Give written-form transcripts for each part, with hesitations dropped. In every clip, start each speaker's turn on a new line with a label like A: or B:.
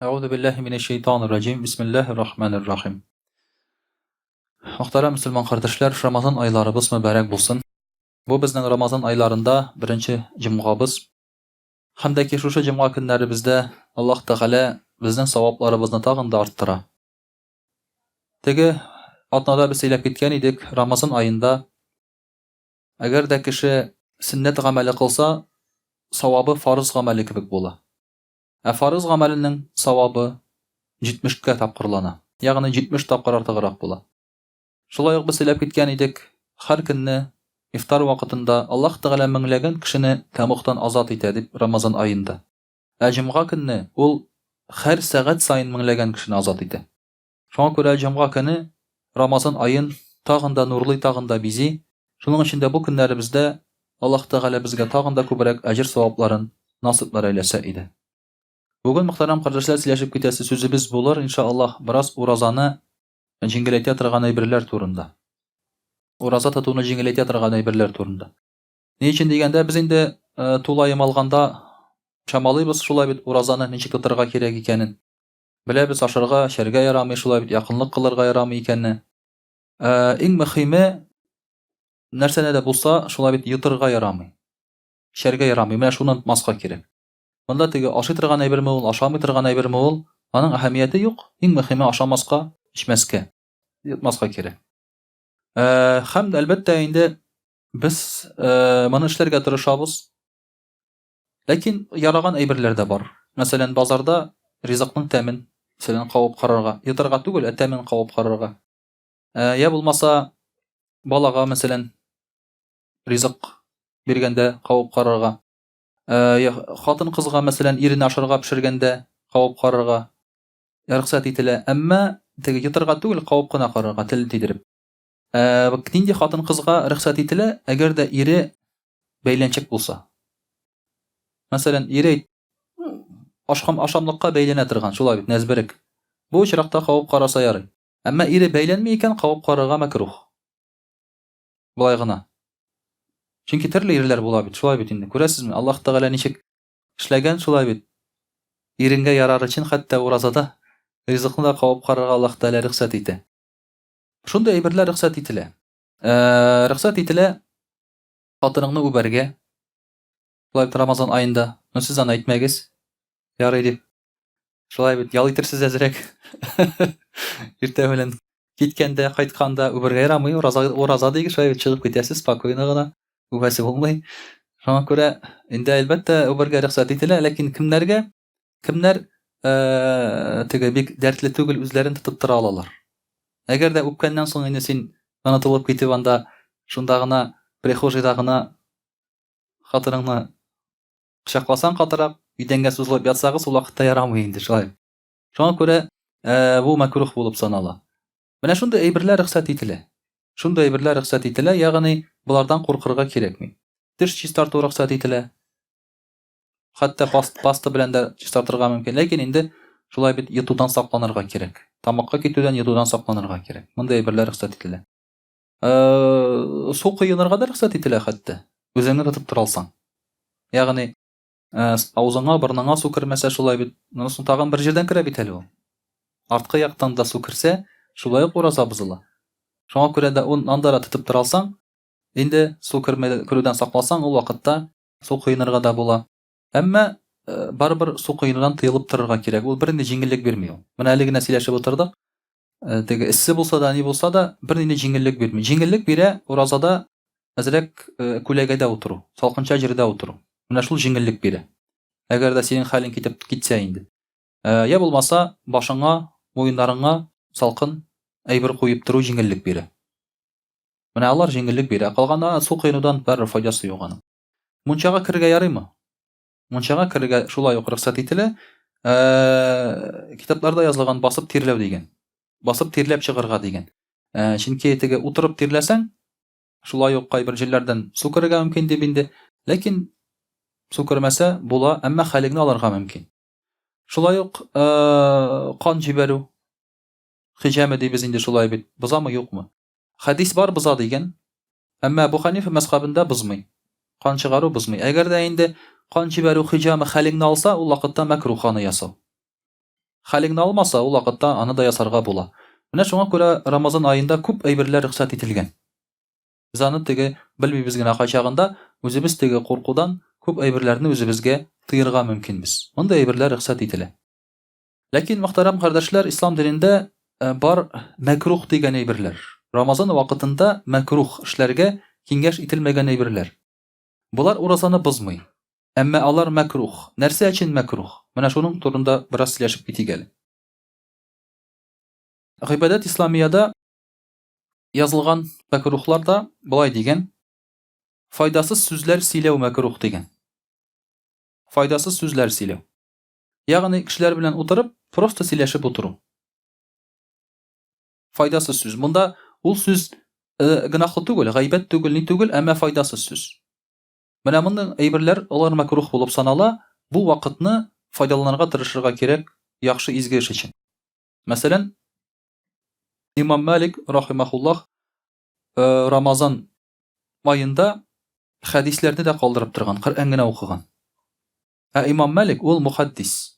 A: Әгъузу биллаһи минәш шәйтанир раҗим. Бисмиллаһир рахманир рахим. Мөхтәрәм мөселман кардәшләр, Рамазан айларыбыз мөбарәк булсын. Бу безнең Рамазан айларында беренче җомгабыз. Һәм дә ки шушы җомга көннәребездә Аллаһ Тәгалә безнең савапларыбызны тагын да арттыра. Теге атнада без сөйләп киткән идек, Рамазан аенда әгәр дә кеше сөннәт гамәле кылса, савабы фарыз гамәле кебек була. Ә фарыз гамәленең савабы җитмешкә тапкырлана, ягъни 70 тапкыр артыграк була. Шулай ук без сөйләп киткән идек, һәр көнне ифтар вакытында Аллаһ Тәгалә меңләгән кешене тәмугтан азат итә дип Рамазан аенда. Ә җомга көнне ул һәр сәгать саен меңләгән кешене азат итә. Шуңа күрә җомга көне Рамазан аен тагын да нурлый, тагын да бизи. Шуның өчен дә бу көннәребездә Аллаһ Тәгалә безгә тагын да күбрәк әҗер-савапларын насыйплар әйләсә иде. Бүген, мөхтәрәм кардәшләр, сөйләшеп китәсе сүзебез булыр, иншаАллаһ, бераз уразаны җиңеләйтә торган әйберләр турында. Ураза тотуны җиңеләйтә торган әйберләр турында. Ни өчен дигәндә, без инде тулаем алганда чамалыйбыз шулай бит уразаны ничек тотарга кирәк икәнен. Беләбез, ашарга, эчәргә ярамый, шулай бит якынлык кылырга ярамый икәнне. Ә, иң мөһиме, нәрсәне дә булса, шулай бит йотырга ярамый. Эчәргә ярамый. Менә шуны онытмаска кирәк. Монда теге ашый торган әйберме ул, ашамый торган әйберме ул, аның әһәмияте юк. Иң мөһиме ашамаска, эчмәскә, йотмаска кирәк. Ә, һәм әлбәттә инде без ә, моны эшләргә тырышабыз. Ләкин яраган әйберләр дә бар. Мәсәлән, базарда ризыкның тәмен, мәсәлән, кабып карарга. Йотарга түгел, ә тәмен кабып карарга. Ә, я булмаса, балага, мәсәлән, ризык биргәндә кабып карарга. Ә, хатын-кызга, мәсәлән, иренә ашарга пешергәндә кабып карарга рөхсәт ителә. Әмма теге йотарга түгел, кабып кына карарга, телен тидереп. Ә, нинди хатын-кызга рөхсәт ителә, әгәр дә ире бәйләнчек булса. Мәсәлән, ире ашкам ашамлыкка бәйләнә торган, шулай бит, нәзберек. Бу очракта кабып караса ярый. Әмма ире бәйләнми икән, кабып карарга мәкрух. Болай гына. Чөнки төрле ирләр була бит, шулай бит инде. Күрәсезме, Аллаһ Тәгалә ничек эшләгән, шулай бит. Иреңгә ярар өчен хәтта уразада ризыкны да кабып карарга Аллаһ Тәгалә рөхсәт итә. Шундый әйберләр рөхсәт ителә. Э, рөхсәт ителә хатыныңны үбәргә. Шулай бит Рамазан аенда. Ну сез аны әйтмәгез. Ярый дип. Шулай бит ял итерсез әзрәк. Иртә белән киткәндә, кайтканда үбәргә ярамый. Ураза, ураза дигез, шулай бит чыгып китәсез спокойно гына. Үбәсе булмый. Шуңа күрә инде әлбәттә үбәргә рөхсәт ителә, ләкин кемнәргә? Кемнәр э, теге бик дәртле түгел, үзләрен тотып тора алалар. Әгәр дә үпкәннән соң инде син онытылып китеп анда шунда гына прихожийда гына хатыныңны кочакласаң катырак, идәнгә сузылып ятсагыз, ул вакытта ярамый инде шулай. Шуңа күрә э, бу мәкрух булып санала. Менә шундый әйберләр рөхсәт ителә. Шундый әйберләр рөхсәт ителә, ягъни болардан куркырга кирәкми. Теш чистарту рөхсәт ителә. Хәтта паст, паста белән дә чистартырга мөмкин. Ләкин инде шулай бит йотудан сакланырга кирәк. Тамакка китүдән, йотудан сакланырга кирәк. Мондый әйберләр рөхсәт ителә. Э, су коенырга да рөхсәт ителә хәтта. Үзеңне тотып тора алсаң. Ягъни, э, авызыңа, борыныңа су кермәсә шулай бит. Монысы соң тагын бер җирдән керә бит әле ул. Арткы яктан да су керсә, шулай ук ураза бозыла. Шуңа күрә дә ун анда да тотып тора алсаң, инде су кермә керүдән сакласаң, ул вакытта су коенырга да була. Әмма э, барыбер су коенудан тыелып торырга кирәк. Ул бернинди җиңеллек бирми ул. Менә әле генә сөйләшеп утырдык. Э, теге эссе булса да, ни булса да, бернинди җиңеллек бирми. Җиңеллек бирә уразада әзрәк э, күләгәдә утыру, салкынча җирдә утыру. Менә шул җиңеллек бирә. Әгәр дә синең хәлең китеп китсә инде. Э, я булмаса, башыңа, муеннарыңа салкын әйбер куеп тору җиңеллек бирә. Менә алар җиңеллек бирә. Калганда су коенудан барыбер файдасы юк аның. Мунчага керергә ярыймы? Мунчага керергә шулай ук рөхсәт ителә. Ә, китапларда язылган басып тирләү дигән. Басып тирләп чыгарга дигән. Ә, чөнки теге утырып тирләсәң, шулай ук кайбер җирләрдән су керергә мөмкин дип инде. Ләкин су кермәсә була, әмма хәлеңне алырга мөмкин. Шулай ук ә, кан җибәрү. Хиҗәме дибез инде шулай бит. Бозамы, юкмы? Хәдис бар боза дигән. Әмма Әбу Ханифа мәзхәбендә бозмый. Кан чыгару бозмый. Әгәр дә инде кан җибәрү хиҗама хәлеңне алса, ул вакытта мәкрух аны ясау. Хәлеңне алмаса, ул вакытта аны да ясарга була. Менә шуңа күрә Рамазан аенда күп әйберләр рөхсәт ителгән. Без аны теге белмибез генә кайчагында, үзебез теге куркудан күп әйберләрне үзебезгә тыерга мөмкинбез. Мондый әйберләр рөхсәт ителә. Ләкин, мөхтәрәм кардәшләр, ислам динендә э, бар мәкрух дигән әйберләр. Рамазан вакытында мәкрух эшләргә киңәш ителмәгән әйберләр. Болар уразаны бозмый. Әмма алар мәкрух. Нәрсә өчен мәкрух? Менә шуның турында бераз сөйләшеп китик әле. Гыйбадәт исламиядә язылган мәкрухлар да болай дигән: Файдасыз сүзләр сөйләү мәкрух дигән. Файдасыз сүзләр сөйләү. Ягъни кешеләр белән утырып, просто сөйләшеп утыру. Файдасыз сүз. Монда ул сүз э, гөнаһлы түгел, гайбәт түгел, ни түгел, әмма файдасыз сүз. Менә мондый әйберләр алар мәкрух булып санала, бу вакытны файдаланырга тырышырга кирәк яхшы изге эш өчен. Мәсәлән, Имам Малик рахимахуллах э, Рамазан аенда хәдисләрне дә калдырып торган, Коръән генә укыган. Ә имам Малик ул мухаддис,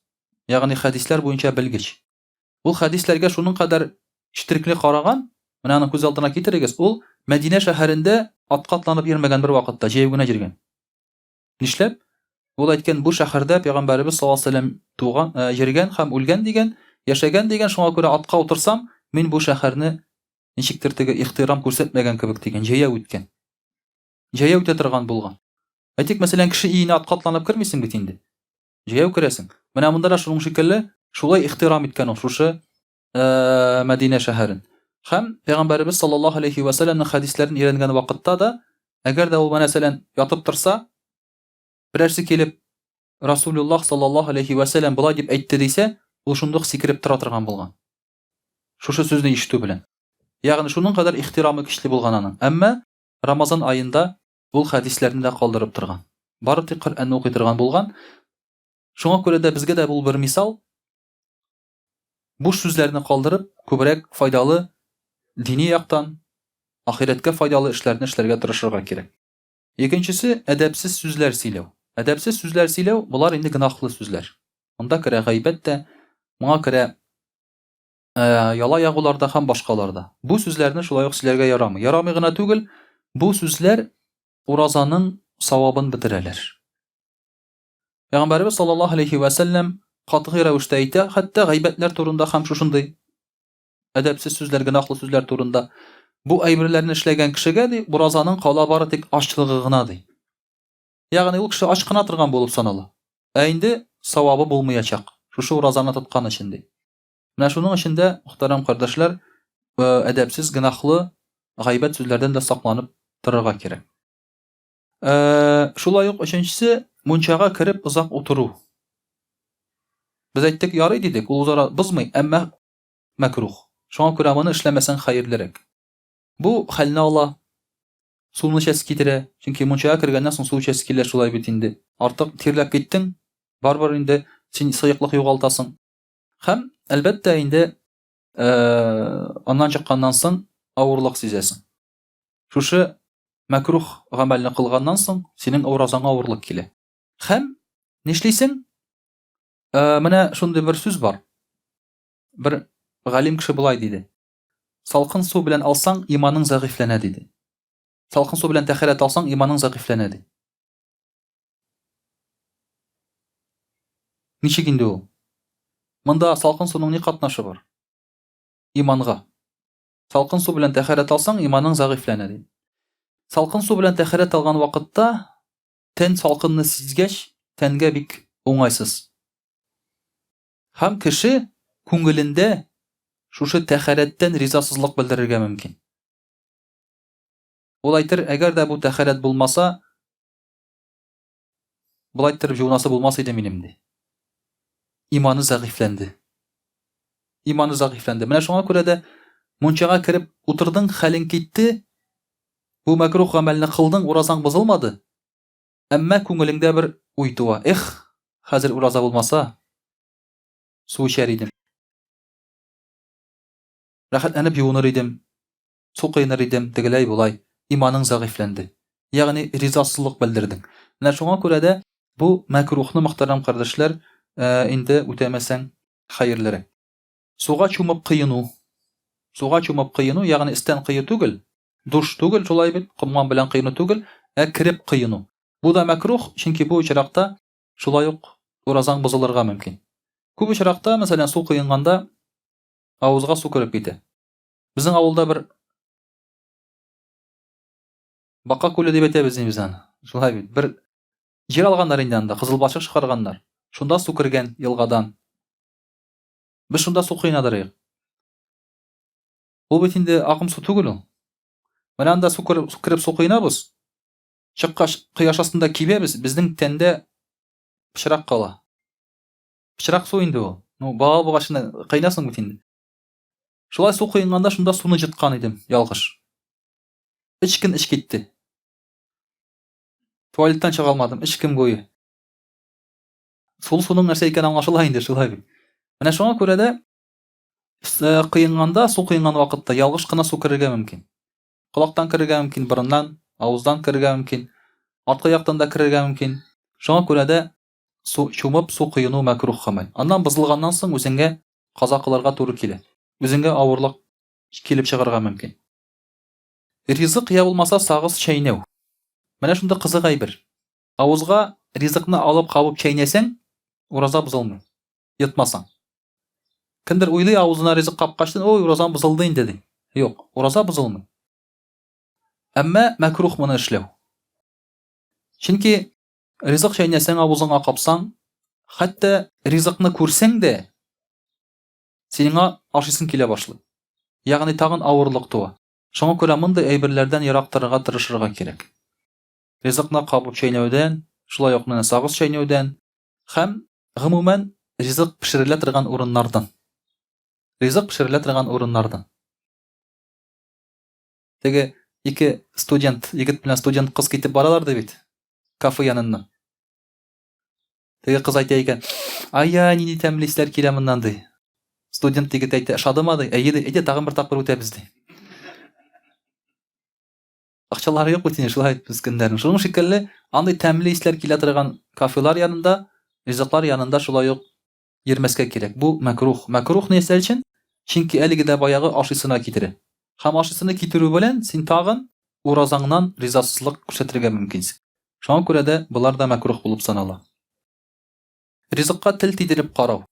A: ягъни хәдисләр буенча белгеч. Ул хәдисләргә шуның кадәр четерекле караган, менә аны күз алдына китерегез, ул Мәдинә шәһәрендә атка атланып йөрмәгән бер вакытта, җәяү генә йөргән. Нишләп? Ул әйткән, бу шәһәрдә пәйгамбәребез саллаллаһу алейһи вәсәлләм туган, э, йөргән һәм үлгән дигән, яшәгән дигән, шуңа күрә атка утырсам, мин бу шәһәрне ничектер теге ихтирам күрсәтмәгән кебек дигән, җәяү үткән. Җәяү үтә торган булган. Әйтик, мәсәлән, кеше өенә атка атланып кермисең бит инде. Җәяү керәсең. Менә монда да шуның шикелле, шулай ихтирам иткән ул шушы э, Мәдинә шәһәрен. Һәм Пәйгамбәребез саллаллаһу алейхи ва сәлламнең хәдисләрен өйрәнгән вакытта да, әгәр дә ул мәсәлән ятып торса, берәрсе килеп Расулуллаһ саллаллаһу алейхи ва сәллам болай дип әйтте дисә, ул шундук сикереп тора торган булган. Шушы сүзне ишетү белән. Ягъни шуның кадәр ихтирамы көчле булган аның. Әмма Рамазан аенда Ул хәдисләрне дә калдырып торган. Бары тик Коръәнне укый торган булган. Шуңа күрә дә безгә дә бу бер мисал. Буш сүзләрне калдырып, күбрәк файдалы дини яктан, ахирәткә файдалы эшләрне эшләргә тырышырга кирәк. Икенчесе, әдәпсез сүзләр сөйләү. Әдәпсез сүзләр сөйләү, болар инде гөнаһлы сүзләр. Монда керә гайбәт тә, моңа керә Э, яла ягуларда һәм башкаларда. Бу сүзләрне шулай ук сөйләргә ярамый. Ярамый гына түгел, бу сүзләр уразаның савабын бетерәләр. Пәйгамбәребез саллаллаһу алейхи ва сәлләм катгый рәвештә әйтә, хәтта гайбәтләр турында һәм шушындый әдәпсез сүзләр, гөнаһлы сүзләр турында. Бу әйберләрне эшләгән кешегә ди, уразаның кала бары тик ачлыгы гына ди. Ягъни ул кеше ач кына торган булып санала. Ә инде савабы булмаячак. Шушы уразаны тоткан өчен ди. Менә шуның өчен дә, мөхтәрәм кардәшләр, э, әдәпсез, гөнаһлы гайбәт сүзләрдән дә сакланып торырга кирәк. Э, шулай ук өченчесе, мунчага кереп озак утыру. Без әйттек, ярый дидек, ул үзара бозмый, әмма мәкрух. Шуңа күрә моны эшләмәсәң хәерлерәк. Бу хәлне ала, суны эчәсе китерә, чөнки мунчага кергәннән соң су эчәсе килә шулай бит инде. Артык тирләп киттең, барыбер инде син сыеклык югалтасың. Һәм, әлбәттә, инде э, аннан чыкканнан соң авырлык сизәсең. Шушы мәкрух гамәлне кылганнан соң синең уразаңа авырлык килә. Һәм нишлисең? Э, менә шундый бер сүз бар. Бер галим кеше болай диде. Салкын су белән алсаң, иманың зәгыйфьләнә диде. Салкын су белән тәһарәт алсаң, иманың зәгыйфьләнә ди. Ничек инде ул? Монда салкын суның ни катнашы бар? Иманга. Салкын су белән тәһарәт алсаң, иманың зәгыйфьләнә ди. Салкын су белән тәһарәт алган вакытта тән салкынны сизгәч, тәнгә бик уңайсыз. Һәм кеше күңелендә шушы тәһарәттән ризасызлык белдерергә мөмкин. Ул әйтер, әгәр дә бу тәһарәт булмаса, Болай иттереп җуынасы булмас иде минем, ди. Иманы зәгыйфьләнде. Иманы зәгыйфьләнде. Менә шуңа күрә дә мунчага кереп утырдың, хәлең китте, бу мәкрух гамәлне кылдың, уразаң бозылмады. Әмма күңелеңдә бер уй туа. Эх, хәзер ураза булмаса, су эчәр идем. Рәхәтләнеп юыныр идем. Су коеныр идем, тегеләй-болай, иманың зәгыйфьләнде. Ягъни ризасызлык белдердең. Менә шуңа күрә дә бу мәкрухны, мөхтәрәм кардәшләр, инде үтәмәсәң хәерлерәк. Суга чумып коену. Суга чумып коену, ягъни өстән кою түгел, душ түгел, шулай бит, комган белән коену түгел, ә кереп коену. Бу да мәкрух, чөнки бу очракта шулай ук уразаң бозылырга мөмкин. Күп очракта, мәсәлән, су коенганда авызга су кереп китә. Безнең авылда бер Бака күле дип әйтәбез инде без аны. Шулай бит. Бер җир алганнар инде анда, кызыл балчык чыгарганнар. Шунда су кергән елгадан. Без шунда су коенадыр идек. Ул бит инде агым су түгел ул. Менә анда су кереп, кереп су коенабыз. Чыккач, кояш астында кибәбез, безнең тәндә пычрак кала. Пычрак су инде ул. Ну, бала булгач коенасың бит инде. Шулай су коенганда шунда суны җыткан идем, ялгыш. Өч көн эч китте. Туалеттан чыга алмадым, өч көн буе. Сул суның нәрсә икәне аңлашыла инде, шулай бит. Менә шуңа күрә дә э, коенганда, су коенган вакытта ялгыш кына су керергә мөмкин. Колактан керергә мөмкин, борыннан, авыздан керергә мөмкин, арткы яктан да керергә мөмкин. Шуңа күрә дә су чумып су коену мәкрух гамәл. Аннан бозылганнан соң үзеңгә каза кылырга туры килә. Үзеңгә авырлык килеп чыгарга мөмкин. Ризык я булмаса сагыз чәйнәү. Менә шунда кызык әйбер. Авызга ризыкны алып кабып чәйнәсәң, ураза бозылмый. Йотмасаң. Кемдер уйлый, авызына ризык капкачтын, ой, уразам бозылды инде ди. Юк, ураза бозылмый. Әмма мәкрух моны эшләү. Чөнки ризык чәйнәсәң, авызыңа капсаң, хәтта ризыкны күрсәң дә, синеңа ашыйсың килә башлый. Ягъни тагын авырлык туа. Шуңа күрә мондый әйберләрдән ерак торырга тырышырга кирәк. Ризыкны кабып чәйнәүдән, шулай ук менә сагыз чәйнәүдән һәм, гомумән, ризык пешерелә торган урыннардан. Ризык пешерелә торган урыннардан. Теге ике студент, егет белән студент кыз китеп баралар ди бит, кафе яныннан. Теге кыз әйтә икән, ай-яй, нинди тәмле исләр килә моннан, ди. Студент егет әйтә, ошадымы, ди. Әйе, ди, әйдә, тагын бер тапкыр үтәбез, ди. Акчалары юк бит инде, шулай мескеннәрнең. Шуның шикелле, андый тәмле исләр килә торган кафелар янында, ризыклар янында шулай ук йөрмәскә кирәк. Бу мәкрух. Мәкрух нәрсә өчен? Чөнки әлеге дә баягы ашыйсына китерә. Һәм ашыйсына китерү белән син тагын уразаңнан ризасызлык күрсәтергә мөмкинсең. Шуңа күрә дә болар да мәкрух булып санала. Ризыкка тел тидереп карау.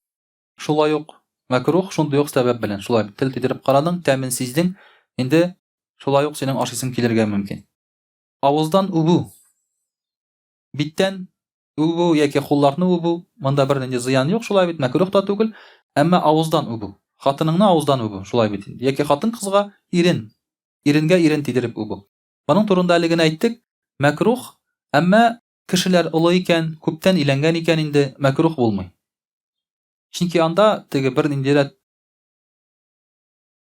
A: Шулай ук мәкрух шундый ук сәбәп белән. Шулай бит, тел тидереп карадың, тәмен сиздең, инде шулай ук синең ашыйсың килергә мөмкин. Авыздан үбү. Биттән үбү яки кулларны үбү, монда бернинди зыян юк, шулай бит, мәкрух та түгел, әмма авыздан үбү. Хатыныңны авыздан үбү, шулай бит инде. Яки хатын-кызга ирен, иренгә ирен тидереп үбү. Моның турында әле генә әйттек, мәкрух, әмма кешеләр олы икән, күптән өйләнгән икән инде, мәкрух булмый. Чөнки анда теге бернинди дә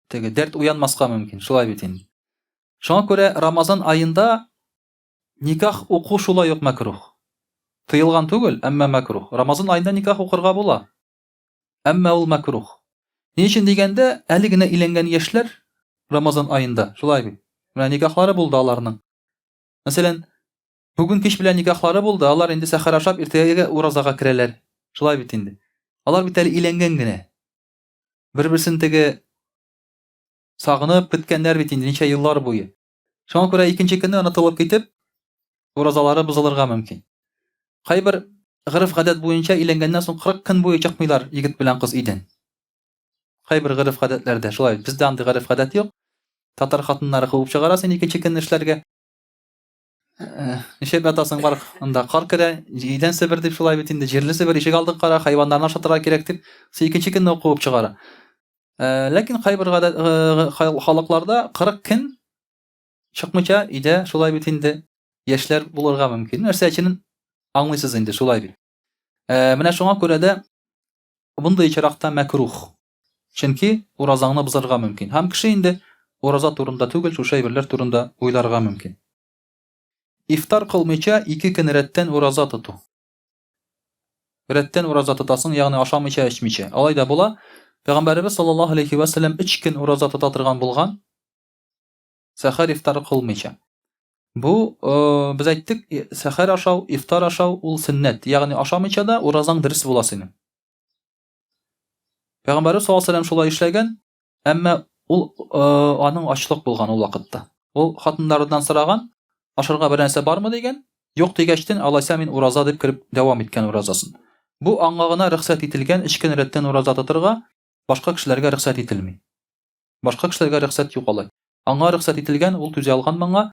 A: теге дәрт уянмаска мөмкин, шулай бит инде. Шуңа күрә Рамазан аенда никах уку шулай ук мәкрух. Тыелган түгел, әмма мәкрух. Рамазан аенда никах укырга була. Әмма ул мәкрух. Ни өчен дигәндә, әле генә өйләнгән яшьләр Рамазан аенда, шулай бит. Менә никахлары булды аларның. Мәсәлән, бүген кич белән никахлары булды, алар инде сәхәр ашап иртәгә уразага керәләр. Шулай бит инде. Алар бит әле өйләнгән генә. Бер-берсен теге сагынып көткәннәр бит инде ничә еллар буе. Шуңа күрә икенче көнне онытылып китеп, уразалары бозылырга мөмкин. Кайбер гореф-гадәт буенча өйләнгәннән соң 40 көн буе чыкмыйлар егет белән кыз өйдән. Кайбер гореф-гадәтләрдә шулай. Бездә андый гореф-гадәт юк. Татар хатыннары куып чыгара син икенче көнне эшләргә. Э, нишләп ятасың бар анда кар керә, өйдән себер дип шулай бит инде, җирле себер, ишек алдын кара, хайваннарны ашатырга кирәк дип, син икенче көнне куып чыгара. Э, ләкин кайбер гадәт э, халыкларда 40 көн чыкмыйча өйдә шулай бит инде яшьләр булырга мөмкин. Нәрсә өчен аңлыйсыз инде шулай бит. Э, менә шуңа күрә дә мондый очракта мәкрух. Чөнки уразаңны бозарга мөмкин. Һәм кеше инде ураза турында түгел, шушы әйберләр турында уйларга мөмкин. Ифтар кылмыйча ике көн рәттән ураза тоту. Рәттән ураза тотасың, ягъни ашамыйча, эчмичә. Алай да була. Пәйгамбәребез саллаллаһу алейхи ва сәлләм өч көн ураза тота торган булган. Сәхәр ифтар кылмыйча. Бу, э, без әйттек, сәхәр ашау, ифтар ашау ул сөннәт. Ягъни ашамыйча да уразаң дөрес була синең. Пәйгамбәрбез саллаллаһу алейһи шулай эшләгән, әмма ул э, аның ачлык булган ул вакытта. Ул хатыннарыннан сораган, ашарга бер нәрсә бармы дигән, юк дигәчтен, алайса мин ураза дип кереп дәвам иткән уразасын. Бу аңа гына рөхсәт ителгән өч көн рәттән ураза тотырга, башка кешеләргә рөхсәт ителми. Башка кешеләргә рөхсәт юк алай. Аңа рөхсәт ителгән, ул түзә алган моңа.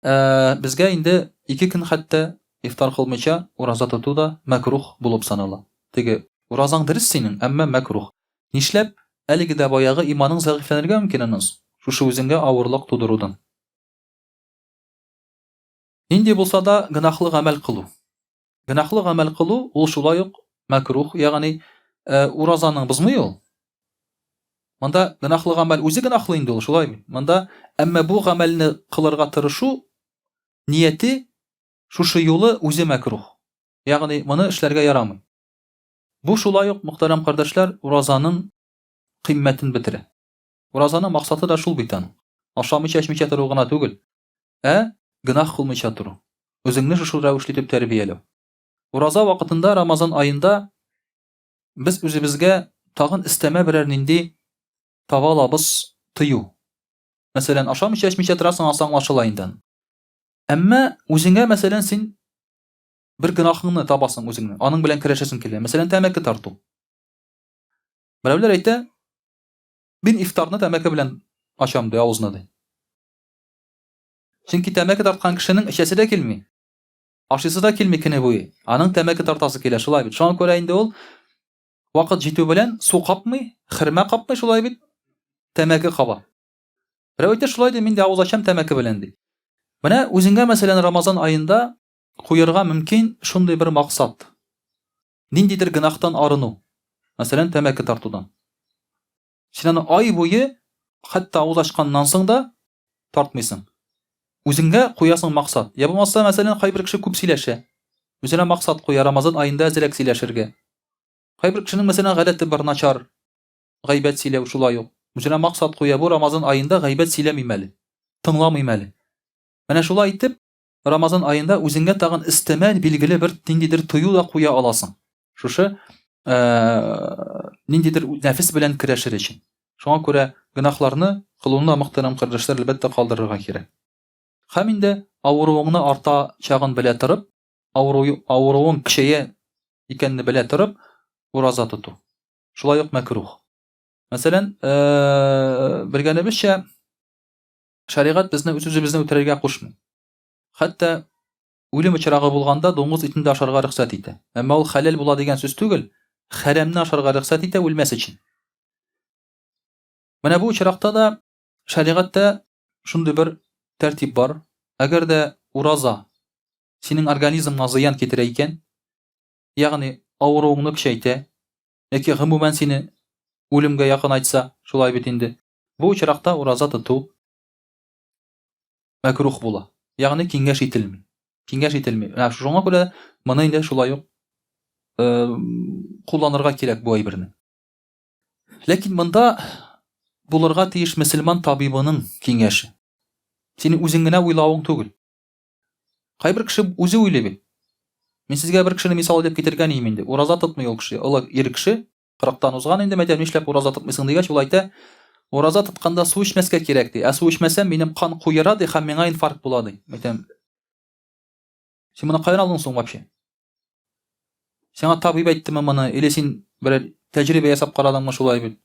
A: Ә, безгә инде ике көн хәтта ифтар кылмыйча ураза тоту да мәкрух булып санала. Теге уразаң дөрес синең, әмма мәкрух. Нишләп? Әлеге дә баягы иманың зәгыйфьләнергә мөмкин аннан соң. Шушы үзеңгә авырлык тудырудан. Нинди булса да гөнаһлы гамәл кылу. Гөнаһлы гамәл кылу ул шулай ук мәкрух, ягъни э, уразаның бозмый ул. Монда гөнаһлы гамәл үзе гөнаһлы инде ул, шулай бит. Монда әмма бу гамәлне кылырга тырышу нияте шушы юлы үзе мәкрух. Ягъни моны эшләргә ярамый. Бу шулай ук, мөхтәрәм кардәшләр, уразаның кыйммәтен бетерә. Уразаның максаты да шул бит аның. Ашамыйча, эчмичә тору гына түгел. Ә гөнаһ кылмыйча тору. Үзеңне шушы рәвешле итеп тәрбияләү. Ураза вакытында, Рамазан аенда без үзебезгә тагын өстәмә берәр нинди таба алабыз тыю. Мәсәлән, ашамыйча, эчмичә торасың, анысы аңлашыла инде. Әмма үзеңә, мәсәлән, син бер гөнаһыңны табасың үзеңне, аның белән көрәшәсең килә. Мәсәлән, тәмәке тарту. Берәүләр әйтә, мин ифтарны тәмәке белән ачам, ди, авызны, ди. Чөнки тәмәке тарткан кешенең эчәсе дә килми. Ашыйсы да килми көне буе. Аның тәмәке тартасы килә, шулай бит. Шуңа күрә инде ул вакыт җитү белән су капмый, хөрмә капмый, шулай бит. Тәмәке каба. Берәү әйтә, шулай ди, мин дә авыз ачам тәмәке белән ди. Менә үзеңә, мәсәлән, Рамазан аенда куерга мөмкин шундый бер максат. Ниндидер гөнаһтан арыну. Мәсәлән, тәмәке тартудан. Син аны ай буе, хәтта авыз ачканнан соң да тартмыйсың. Үзеңгә куясың максат. Я булмаса, мәсәлән, кайбер кеше күп сөйләшә. Үзенә максат куя Рамазан аенда әзрәк сөйләшергә. Кайбер кешенең, мәсәлән, гадәте бар начар гайбәт сөйләү шулай ук. Үзенә максат куя, бу Рамазан аенда гайбәт сөйләмим әле. Тыңламыйм әле. Менә шулай итеп, Рамазан аенда үзеңгә тагын өстәмә билгеле бер ниндидер тою да куя аласың. Шушы э, ниндидер нәфес белән көрәшер өчен. Шуңа күрә гөнаһларны кылуны мөхтәрәм кардәшләр әлбәттә калдырырга кирәк. Һәм инде авыруыңны арта чагын белә торып, авыру авыруың көчәя икәнне белә торып, ураза тоту. Шулай ук мәкрух. Мәсәлән, э, белгәнебезчә, Шәригать безне үз-үзебезне үтерергә кушмый. Хәтта үлем очрагы булганда дуңгыз итен дә ашарга рөхсәт итә. Әмма ул хәләл була дигән сүз түгел, хәрәмне ашарга рөхсәт итә үлмәс өчен. Менә бу очракта да шәригатьтә шундый бер тәртип бар. Әгәр дә ураза синең организмыңа зыян китерә икән, ягъни авыруыңны көчәйтә, яки гомумән сине үлемгә якынайтса, шулай бит инде, Бу очракта ураза тоту мәкрух була. Ягъни киңәш ителми. Киңәш ителми. Менә шуңа күрә моны инде шулай ук э, кулланырга кирәк бу әйберне. Ләкин монда булырга тиеш мөселман табибының киңәше. Синең үзең генә уйлавың түгел. Кайбер кеше үзе уйлый бит. Мин сезгә бер кешене мисал итеп китергән идем инде. Ураза тотмый ул кеше, олы ир кеше, кырыктан узган инде, мәйтәм, нишләп ураза тотмыйсың дигәч, ул әйтә, ураза тотканда су эчмәскә кирәк ди. Ә су эчмәсәм, минем кан куера ди һәм миңа инфаркт була ди. Мәйтәм, син моны каян алдың соң вообще? Сиңа табиб әйттеме моны, или син берәр тәҗрибә ясап карадыңмы шулай бит?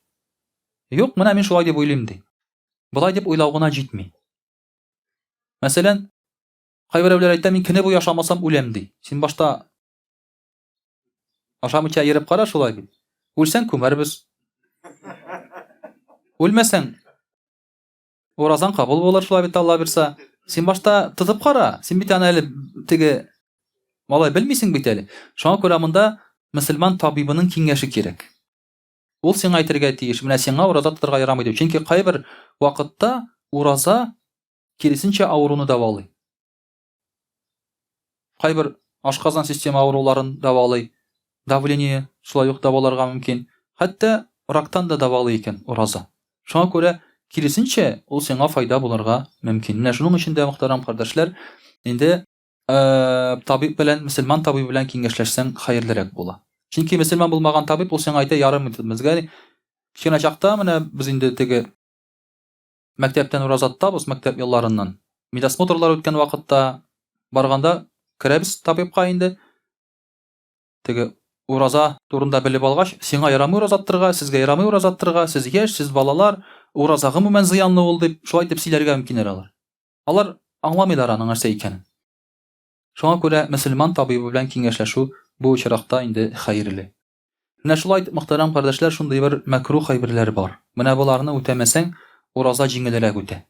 A: Юк, менә мин шулай дип уйлыйм ди. Болай дип уйлау гына җитми. Мәсәлән, кайберәүләр әйтә, мин көне буе ашамасам үләм ди. Син башта ашамыйча йөреп кара шулай бит. Үлсәң күмәрбез. Үлмәсәң, уразаң кабул булыр шулай бит Алла бирса. Син башта тотып кара. Син бит аны әле теге малай белмисең бит әле. Шуңа күрә монда мөселман табибының киңәше кирәк. Ул сиңа әйтергә тиеш, менә сиңа ураза тотарга ярамый дип. Чөнки кайбер вакытта ураза киресенчә авыруны дәвалый. Кайбер ашказан система авыруларын дәвалый, давление шулай ук дәваларга мөмкин. Хәтта рактан да дәвалый икән ураза. Шуңа күрә киресенчә ул сиңа файда булырга мөмкин. Менә шуның өчен дә, мөхтәрәм кардәшләр, инде Э, табиб белән, мөселман табиб белән киңәшләшсәң хәерлерәк була. Чөнки мөселман булмаган табиб ул сиңа әйтә, ярым безгә Кечкенә чакта менә без инде теге мәктәптән ураза тотабыз, мәктәп елларыннан. Медосмотрлар үткән вакытта барганда керәбез табибка инде. Теге ураза турында белеп алгач, сиңа ярамый ураза тотырга, сезгә ярамый ураза тотырга, сез яшь, сез балалар, ураза гомумән зыянлы ул дип, шулай итеп сөйләргә мөмкиннәр алар. Алар аңламыйлар аның нәрсә икәнен. Шуңа күрә мөселман табибы белән киңәшләшү бу очракта инде хәерле. Менә шулай итеп, мөхтәрәм кардәшләр, шундый бер мәкруһ әйберләр бар. Менә боларны үтәмәсәң, ураза җиңелрәк үтә.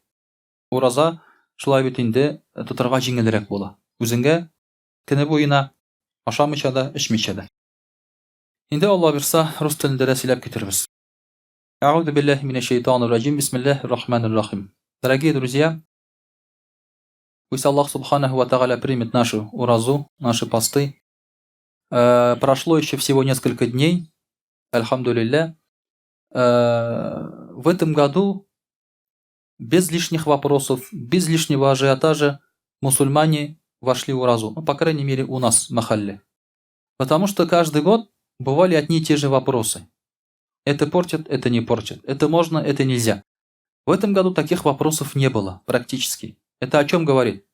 A: Ураза шулай бит инде тотырга җиңелрәк була. Үзеңгә көне буена ашамыйча да, эчмичә дә. Инде Алла бирса, рус телендә дә сөйләп китербез. Әгъүзу биллаһи минәш шәйтанир раҗим. Бисмиллаһир рахманир рахим. Дорогие друзья, пусть Аллах субханаху ва тааля примет нашу уразу, наши посты. Прошло еще всего несколько дней, альхамдулилля. В этом году без лишних вопросов, без лишнего ажиотажа мусульмане вошли в уразу. Ну, по крайней мере, у нас в Махалле. Потому что каждый год бывали одни и те же вопросы. Это портит, это не портит. Это можно, это нельзя. В этом году таких вопросов не было практически. Это о чем говорит?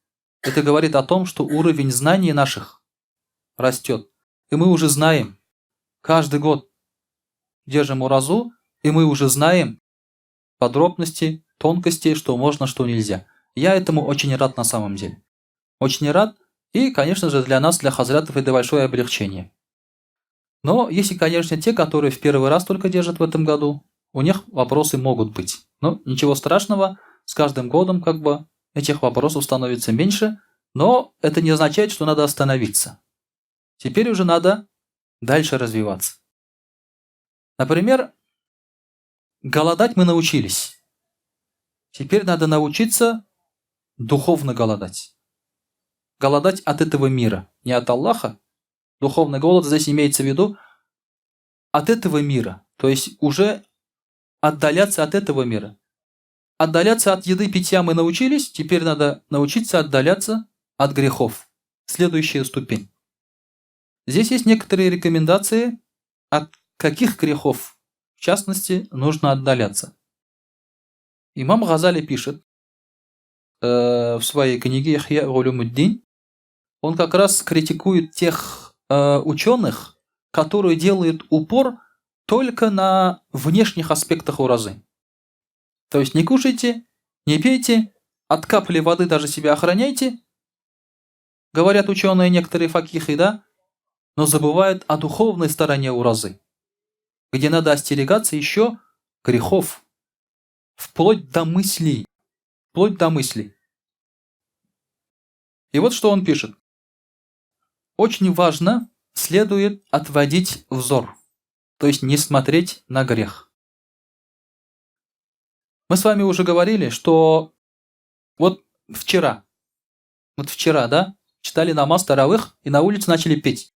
A: Это говорит о том, что уровень знаний наших растет. И мы уже знаем, каждый год держим уразу, и мы уже знаем подробности, тонкости, что можно, что нельзя. Я этому очень рад на самом деле. Очень рад. И, конечно же, для нас, для хазратов, это большое облегчение. Но если, конечно, те, которые в первый раз только держат в этом году, у них вопросы могут быть. Но ничего страшного, с каждым годом как бы этих вопросов становится меньше, но это не означает, что надо остановиться. Теперь уже надо дальше развиваться. Например, голодать мы научились. Теперь надо научиться духовно голодать. Голодать от этого мира, не от Аллаха. Духовный голод здесь имеется в виду от этого мира. То есть уже отдаляться от этого мира. Отдаляться от еды, питья мы научились, теперь надо научиться отдаляться от грехов. Следующая ступень. Здесь есть некоторые рекомендации, от каких грехов, в частности, нужно отдаляться. Имам Газали пишет в своей книге «Ихья Улюмуддин», он как раз критикует тех ученых, которые делают упор только на внешних аспектах уразы. То есть не кушайте, не пейте, от капли воды даже себя охраняйте, говорят ученые некоторые факихи, да, но забывают о духовной стороне уразы, где надо остерегаться еще грехов, вплоть до мыслей, вплоть до мыслей. И вот что он пишет. Очень важно, следует отводить взор, то есть не смотреть на грех. Мы с вами уже говорили, что вот вчера, да, читали намаз таравых и на улице начали петь.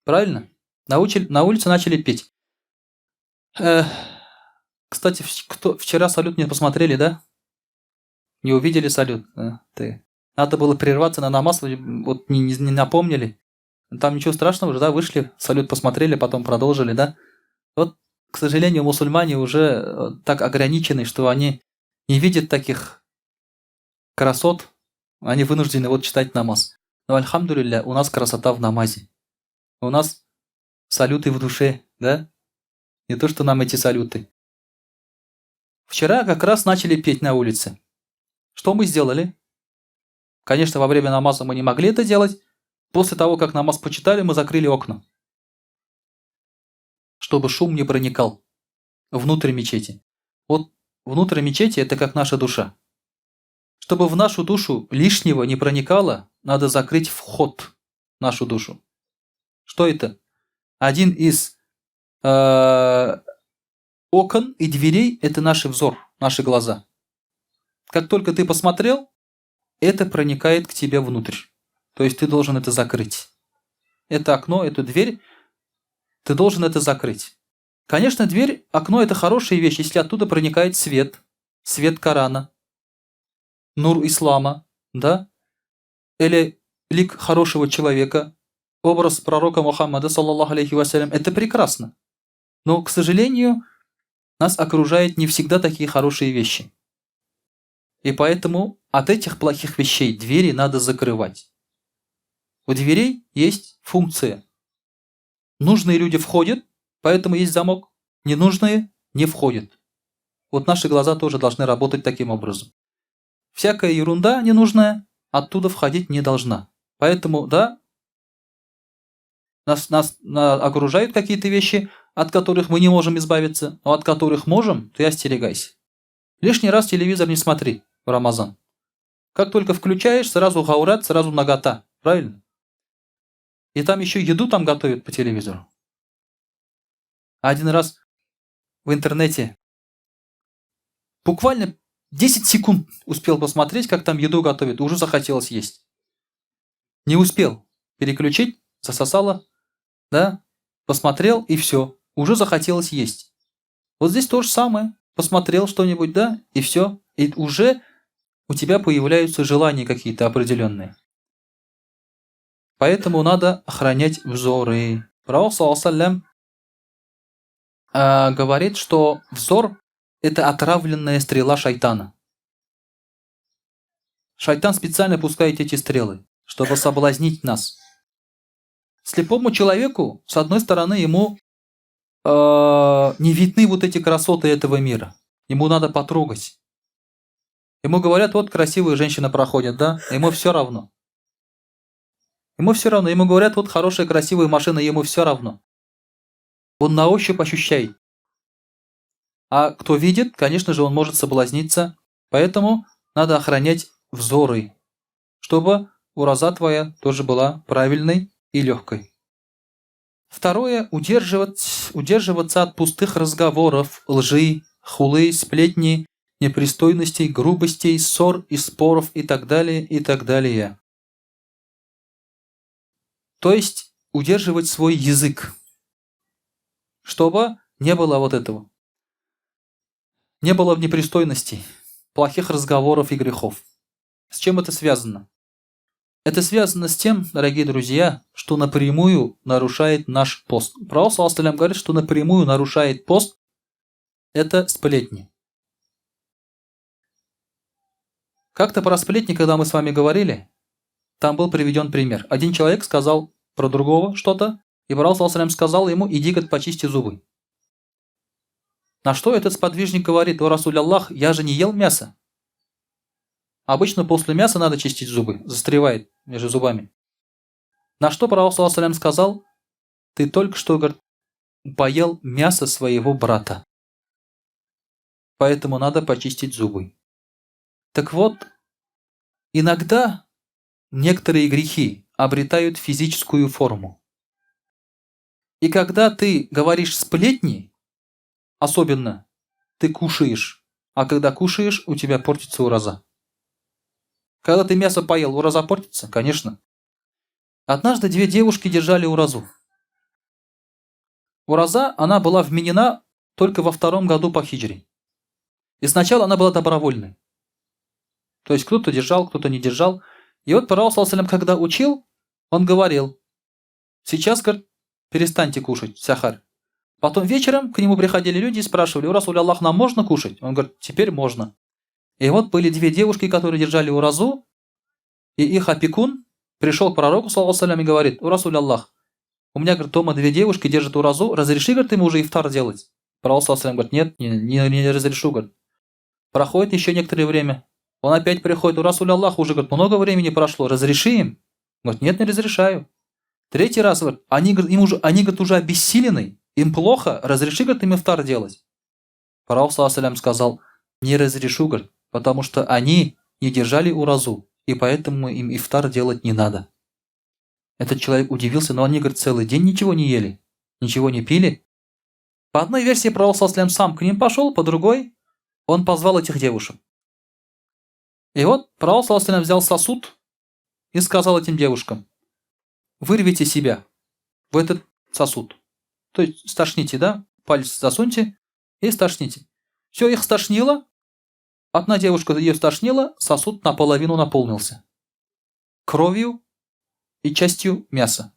A: Правильно? На улице начали петь. Кстати, кто, вчера салют не посмотрели, да? Не увидели салют? Ты. Надо было прерваться на намаз, вот не напомнили. Там ничего страшного уже, да, вышли, салют посмотрели, потом продолжили, да? Вот, к сожалению, мусульмане уже так ограничены, что они не видят таких красот, они вынуждены вот читать намаз. Но, альхамдулилля, у нас красота в намазе. У нас салюты в душе, да? Не то, что нам эти салюты. Вчера как раз начали петь на улице. Что мы сделали? Конечно, во время намаза мы не могли это делать. После того, как намаз почитали, мы закрыли окна, чтобы шум не проникал внутрь мечети. Вот внутрь мечети – это как наша душа. Чтобы в нашу душу лишнего не проникало, надо закрыть вход в нашу душу. Что это? Один из окон и дверей – это наш взор, наши глаза. Как только ты посмотрел, это проникает к тебе внутрь. То есть ты должен это закрыть. Это окно, эту дверь, ты должен это закрыть. Конечно, дверь, окно – это хорошая вещь, если оттуда проникает свет, свет Корана, нур ислама, да? Или лик хорошего человека, образ пророка Мухаммада, саллаллаху алейхи вассалям, это прекрасно. Но, к сожалению, нас окружают не всегда такие хорошие вещи. И поэтому от этих плохих вещей двери надо закрывать. У дверей есть функция. Нужные люди входят, поэтому есть замок. Ненужные не входят. Вот наши глаза тоже должны работать таким образом. Всякая ерунда ненужная оттуда входить не должна. Поэтому, да, нас, нас на, окружают какие-то вещи, от которых мы не можем избавиться, но от которых можем, ты остерегайся. Лишний раз телевизор не смотри в Рамазан. Как только включаешь, сразу гаурат, сразу нагота. Правильно? И там еще еду там готовят по телевизору. Один раз в интернете буквально 10 секунд успел посмотреть, как там еду готовят, уже захотелось есть. Не успел переключить, засосало, да, посмотрел и все, уже захотелось есть. Вот здесь то же самое. Посмотрел что-нибудь, да, и все. И уже у тебя появляются желания какие-то определенные. Поэтому надо охранять взоры. Пророк, саллаллаху говорит, что взор – это отравленная стрела шайтана. Шайтан специально пускает эти стрелы, чтобы соблазнить нас. Слепому человеку, с одной стороны, ему не видны вот эти красоты этого мира. Ему надо потрогать. Ему говорят, вот красивая женщина проходит, да? Ему все равно. Ему все равно. Ему говорят, вот хорошая красивая машина, ему все равно. Он на ощупь ощущает. А кто видит, конечно же, он может соблазниться. Поэтому надо охранять взоры, чтобы ураза твоя тоже была правильной и легкой. Второе – удерживать, удерживаться от пустых разговоров, лжи, хулы, сплетни, непристойностей, грубостей, ссор и споров и так далее, и так далее. То есть удерживать свой язык, чтобы не было вот этого. Не было непристойностей, плохих разговоров и грехов. С чем это связано? Это связано с тем, дорогие друзья, что напрямую нарушает наш пост. Пророк саллаллаху говорит, что напрямую нарушает пост – это сплетни. Как-то про сплетни, когда мы с вами говорили, там был приведен пример. Один человек сказал про другого что-то, и Пророк саллаллаху сказал ему, иди, говорит, почисти зубы. На что этот сподвижник говорит, о Расуль Аллах, я же не ел мясо. Обычно после мяса надо чистить зубы, застревает между зубами. На что Пророк саллаллаху сказал, ты только что, говорит, поел мясо своего брата. Поэтому надо почистить зубы. Так вот, иногда некоторые грехи обретают физическую форму. И когда ты говоришь сплетни, особенно ты кушаешь, а когда кушаешь, у тебя портится ураза. Когда ты мясо поел, ураза портится? Конечно. Однажды две девушки держали уразу. Ураза, она была вменена только во втором году по хиджре. И сначала она была добровольной. То есть кто-то держал, кто-то не держал. И вот Пророк, саллаллаху когда учил, он говорил, сейчас, говорит, перестаньте кушать сахар. Потом вечером к нему приходили люди и спрашивали, у Расуля Аллах, нам можно кушать? Он говорит, теперь можно. И вот были две девушки, которые держали уразу, и их опекун пришел к пророку, саллаллаху и говорит, у Расуля Аллах, у меня, говорит, дома две девушки держат уразу, разреши, говорит, им уже ифтар делать. Пророк, саллаллаху говорит, нет, не, не, не разрешу, говорит. Проходит еще некоторое время. Он опять приходит, у Расуля Аллах уже, говорит, много времени прошло, разреши им. Говорит, нет, не разрешаю. Третий раз, говорит, они, говорит, им уже, они, говорит, уже обессилены, им плохо, разреши, говорит, им ифтар делать. Пророк, саллаллаху сказал, не разрешу, говорит, потому что они не держали уразу, и поэтому им ифтар делать не надо. Этот человек удивился, но они, говорит, целый день ничего не ели, ничего не пили. По одной версии пророк саллаллаху сам к ним пошел, по другой он позвал этих девушек. И вот пророк саллаллаху взял сосуд и сказал этим девушкам, вырвите себя в этот сосуд. То есть стошните, да? Палец засуньте и стошните. Все, их стошнило. Одна девушка ее стошнила, сосуд наполовину наполнился. Кровью и частью мяса.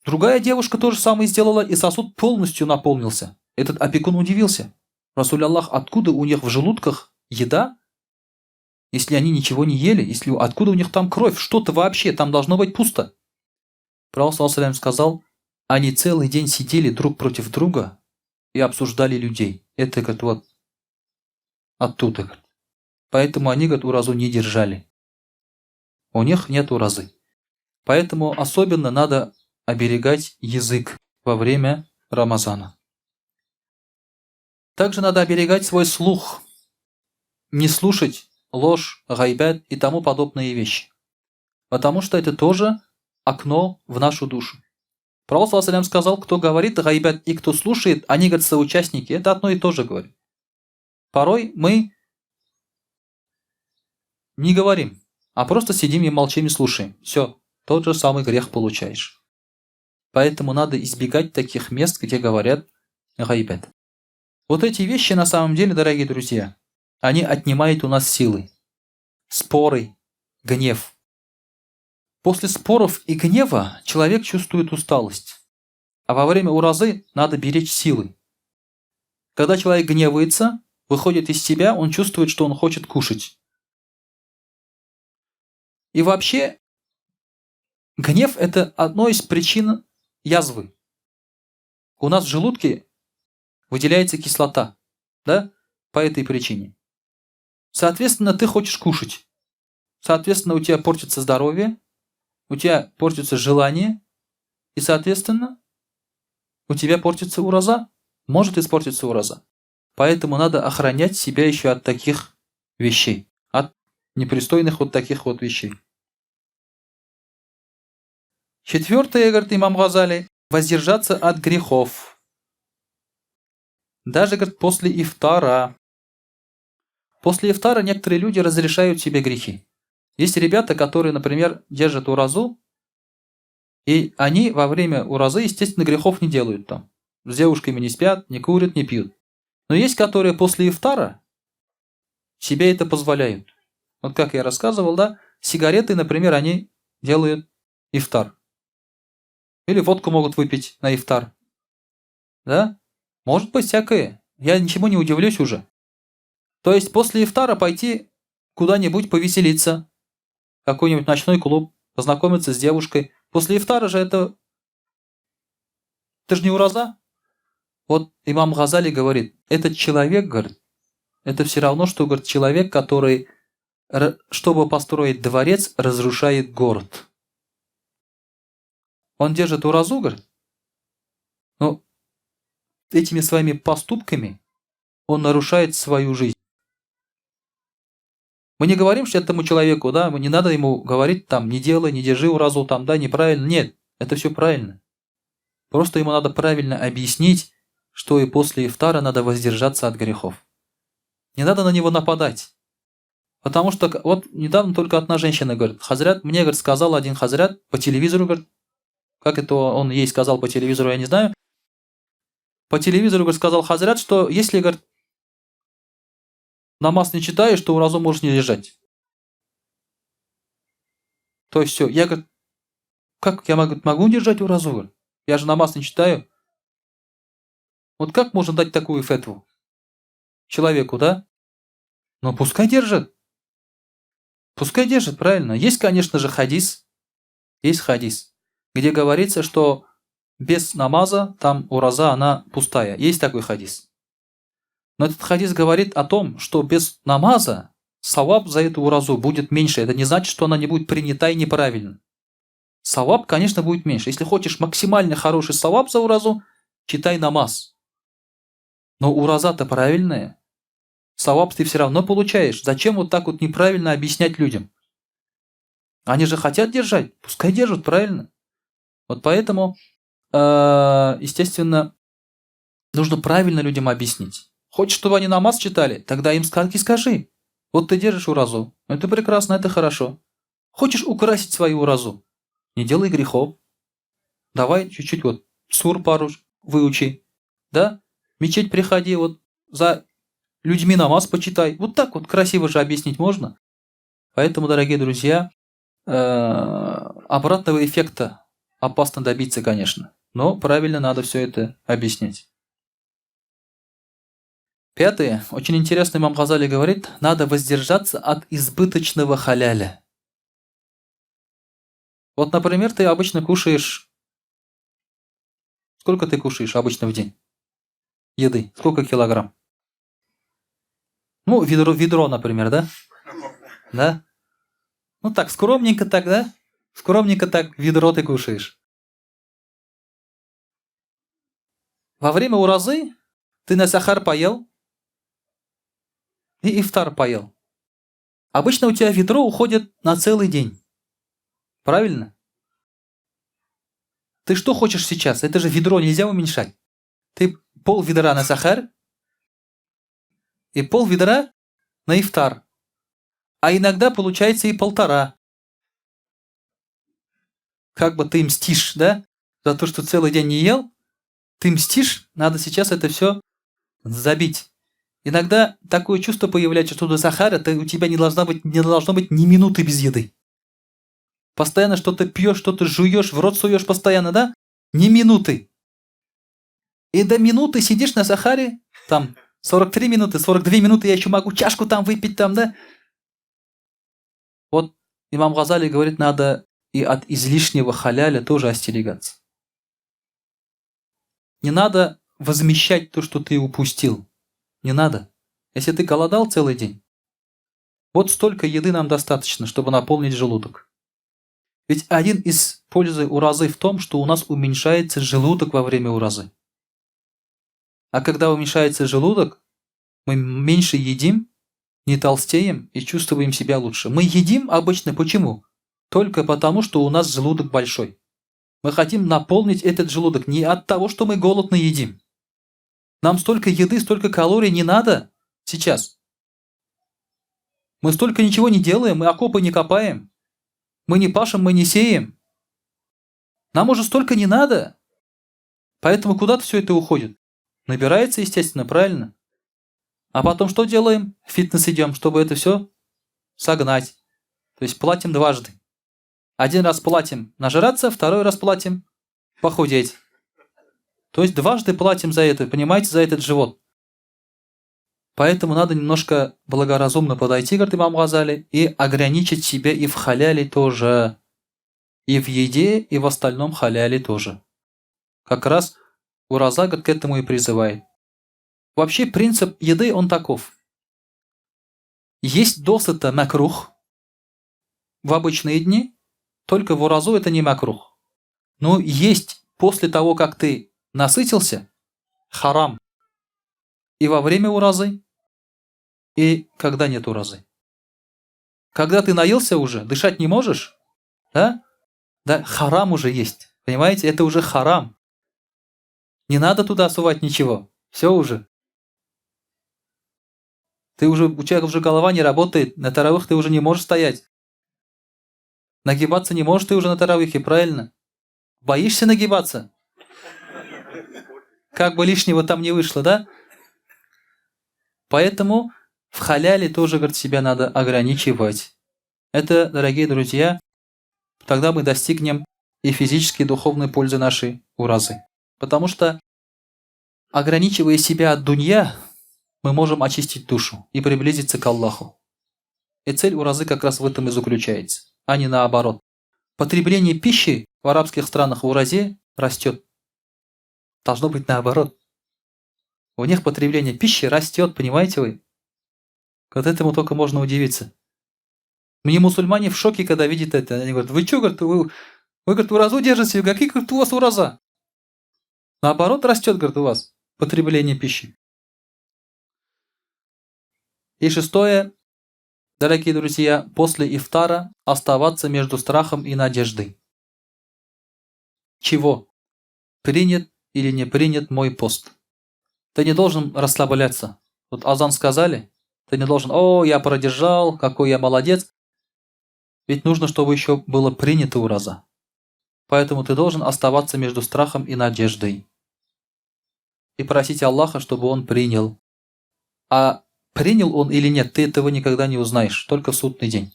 A: Другая девушка то же самое сделала, и сосуд полностью наполнился. Этот опекун удивился. Расуль Аллах, откуда у них в желудках еда, если они ничего не ели, если откуда у них там кровь, что-то вообще, там должно быть пусто. Пророк саллаллаху сказал, они целый день сидели друг против друга и обсуждали людей. Это, говорит, вот оттуда. Говорит. Поэтому они, говорит, уразу не держали. У них нет уразы. Поэтому особенно надо оберегать язык во время Рамазана. Также надо оберегать свой слух, не слушать ложь, гайбет и тому подобные вещи. Потому что это тоже окно в нашу душу. Пророк саллаллаху сказал, кто говорит гайбет и кто слушает, они, говорят, соучастники. Это одно и то же, говорит. Порой мы не говорим, а просто сидим и молчим и слушаем. Все, тот же самый грех получаешь. Поэтому надо избегать таких мест, где говорят гайбет. Вот эти вещи на самом деле, дорогие друзья, они отнимают у нас силы. Споры, гнев. После споров и гнева человек чувствует усталость. А во время уразы надо беречь силы. Когда человек гневается, выходит из себя, он чувствует, что он хочет кушать. И вообще, гнев – это одно из причин язвы. У нас в желудке выделяется кислота, да, по этой причине. Соответственно, ты хочешь кушать. Соответственно, у тебя портится здоровье, у тебя портится желание, и, соответственно, у тебя портится ураза, может испортиться ураза. Поэтому надо охранять себя еще от таких вещей, от непристойных вот таких вот вещей. Четвертое, говорит имам Газали, воздержаться от грехов. Даже, говорит, после ифтара. После ифтара некоторые люди разрешают себе грехи. Есть ребята, которые, например, держат уразу, и они во время уразы, естественно, грехов не делают там. С девушками не спят, не курят, не пьют. Но есть, которые после ифтара себе это позволяют. Вот как я рассказывал, да, сигареты, например, они делают ифтар. Или водку могут выпить на ифтар. Да? Может быть всякое. Я ничему не удивлюсь уже. То есть после ифтара пойти куда-нибудь повеселиться. Какой-нибудь ночной клуб, познакомиться с девушкой. После ифтара же это... Это же не ураза. Вот имам Газали говорит, этот человек, говорит, это все равно, что, говорит, человек, который, чтобы построить дворец, разрушает город. Он держит уразу, говорит, но этими своими поступками он нарушает свою жизнь. Мы не говорим, что этому человеку, да, не надо ему говорить, там, не делай, не держи уразу, там, да, неправильно. Нет, это все правильно. Просто ему надо правильно объяснить, что и после ифтара надо воздержаться от грехов. Не надо на него нападать. Потому что вот недавно только одна женщина говорит, хазрят, мне, говорит, сказал один хазрят по телевизору, говорит, как это он ей сказал по телевизору, я не знаю. По телевизору, говорит, сказал хазрят, что если, говорит, намаз не читаешь, то уразу можешь не держать. То есть все, я, говорит, как я могу держать уразу? Говорит? Я же намаз не читаю. Вот как можно дать такую фетву человеку, да? Но пускай держит. Пускай держит, правильно. Есть, конечно же, хадис. Есть хадис, где говорится, что без намаза там ураза, она пустая. Есть такой хадис. Но этот хадис говорит о том, что без намаза саваб за эту уразу будет меньше. Это не значит, что она не будет принята и неправильно. Саваб, конечно, будет меньше. Если хочешь максимально хороший саваб за уразу, читай намаз. Но ураза-то правильная. Саваб ты все равно получаешь. Зачем вот так вот неправильно объяснять людям? Они же хотят держать. Пускай держат, правильно? Вот поэтому, естественно, нужно правильно людям объяснить. Хочешь, чтобы они намаз читали? Тогда им скажи. Вот ты держишь уразу. Это прекрасно, это хорошо. Хочешь украсить свою уразу? Не делай грехов. Давай чуть-чуть вот сур пару выучи. Да? Мечеть приходи, вот за людьми намаз почитай. Вот так вот красиво же объяснить можно. Поэтому, дорогие друзья, обратного эффекта Опасно добиться, конечно, но правильно надо все это объяснять. Пятое. Очень интересно имам Газали говорит, надо воздержаться от избыточного халяля. Вот, например, ты обычно кушаешь... Сколько ты кушаешь обычно в день? Еды. Сколько килограмм? Ну, ведро, ведро, например, да? Да? Ну так, скромненько так, да? Скромненько так ведро ты кушаешь. Во время уразы ты на сахар поел и ифтар поел. Обычно у тебя ведро уходит на целый день. Правильно? Ты что хочешь сейчас? Это же ведро нельзя уменьшать. Ты пол ведра на сахар и пол ведра на ифтар. А иногда получается и полтора. Как бы ты мстишь, да? За то, что целый день не ел, ты мстишь, надо сейчас это все забить. Иногда такое чувство появляется, что до сахара ты, у тебя не должно быть, не должно быть ни минуты без еды. Постоянно что-то пьешь, что-то жуешь, в рот суешь постоянно, да? Ни минуты. И до минуты сидишь на сахаре, там 43 минуты, 42 минуты я еще могу чашку там выпить там, да? Вот имам Газали говорит, надо и от излишнего халяля тоже остерегаться. Не надо возмещать то, что ты упустил. Не надо. Если ты голодал целый день, вот столько еды нам достаточно, чтобы наполнить желудок. Ведь один из пользы уразы в том, что у нас уменьшается желудок во время уразы. А когда уменьшается желудок, мы меньше едим, не толстеем и чувствуем себя лучше. Мы едим обычно почему? Только потому, что у нас желудок большой. Мы хотим наполнить этот желудок не от того, что мы голодно едим. Нам столько еды, столько калорий не надо сейчас. Мы столько ничего не делаем, мы окопы не копаем. Мы не пашем, мы не сеем. Нам уже столько не надо. Поэтому куда-то все это уходит. Набирается, естественно, правильно? А потом что делаем? В фитнес идем, чтобы это все согнать. То есть платим дважды. Один раз платим нажраться, второй раз платим похудеть. То есть дважды платим за это, понимаете, за этот живот. Поэтому надо немножко благоразумно подойти, говорит имам Газали, и ограничить себя и в халяле тоже. И в еде, и в остальном халяле тоже. Как раз Ураза, говорит, к этому и призывает. Вообще принцип еды, он таков. Есть досыта макрух в обычные дни, только в уразу это не макрух. Но есть после того, как ты насытился, харам. И во время уразы, и когда нет уразы. Когда ты наелся уже, дышать не можешь, да? Да, харам уже есть. Понимаете, это уже харам. Не надо туда сувать ничего. Все уже. Ты уже, у тебя уже голова не работает, на таравых ты уже не можешь стоять. Нагибаться не можешь ты уже на таравихе, правильно? Боишься нагибаться? Как бы лишнего там не вышло, да? Поэтому в халяле тоже, говорит, себя надо ограничивать. Это, дорогие друзья, тогда мы достигнем и физической, и духовной пользы нашей уразы. Потому что, ограничивая себя от дунья, мы можем очистить душу и приблизиться к Аллаху. И цель уразы как раз в этом и заключается, а не наоборот. Потребление пищи в арабских странах в уразе растет. Должно быть наоборот. У них потребление пищи растет, понимаете вы? Вот этому только можно удивиться. Мне мусульмане в шоке, когда видят это. Они говорят, вы что, говорят, вы, вы говорят, уразу держите? Какие, говорят, у вас ураза? Наоборот растет, говорит, у вас потребление пищи. И шестое, дорогие друзья, после ифтара оставаться между страхом и надеждой. Чего? Принят или не принят мой пост? Ты не должен расслабляться. Вот азан сказали, ты не должен, о, я продержал, какой я молодец. Ведь нужно, чтобы еще было принято ураза. Поэтому ты должен оставаться между страхом и надеждой. И просить Аллаха, чтобы он принял. А принял он или нет, ты этого никогда не узнаешь, только в судный день.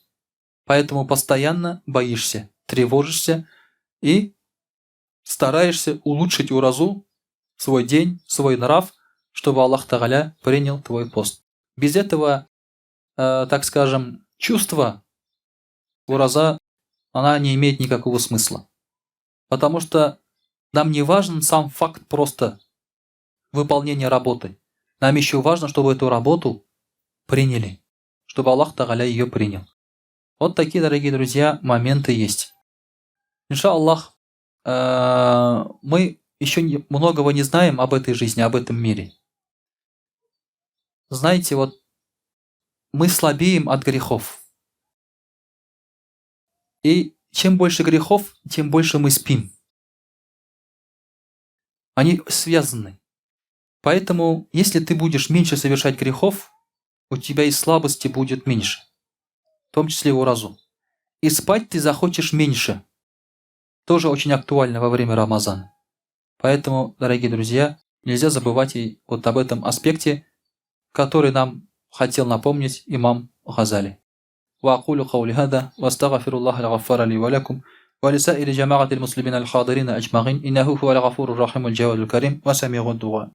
A: Поэтому постоянно боишься, тревожишься и Стараешься улучшить уразу, свой день, свой нрав, чтобы Аллах Тагаля принял твой пост. Без этого, так скажем, чувства ураза, она не имеет никакого смысла. Потому что нам не важен сам факт просто выполнения работы. Нам еще важно, чтобы эту работу приняли, чтобы Аллах Тагаля ее принял. Вот такие, дорогие друзья, моменты есть. Иншаллах, мы еще многого не знаем об этой жизни, об этом мире. Знаете, вот мы слабеем от грехов. И чем больше грехов, тем больше мы спим. Они связаны. Поэтому, если ты будешь меньше совершать грехов, у тебя и слабости будет меньше. В том числе и уразу. И спать ты захочешь меньше. Тоже очень актуально во время Рамазана. Поэтому, дорогие друзья, нельзя забывать и вот об этом аспекте, который нам хотел напомнить имам Газали. وأقول قولي هذا وأستغفر الله الغفار لي ولكم ولسائر جماعة المسلمين الحاضرين أجمعين إنه هو الغفور الرحيم الجواد الكريم وسميع الدعاء.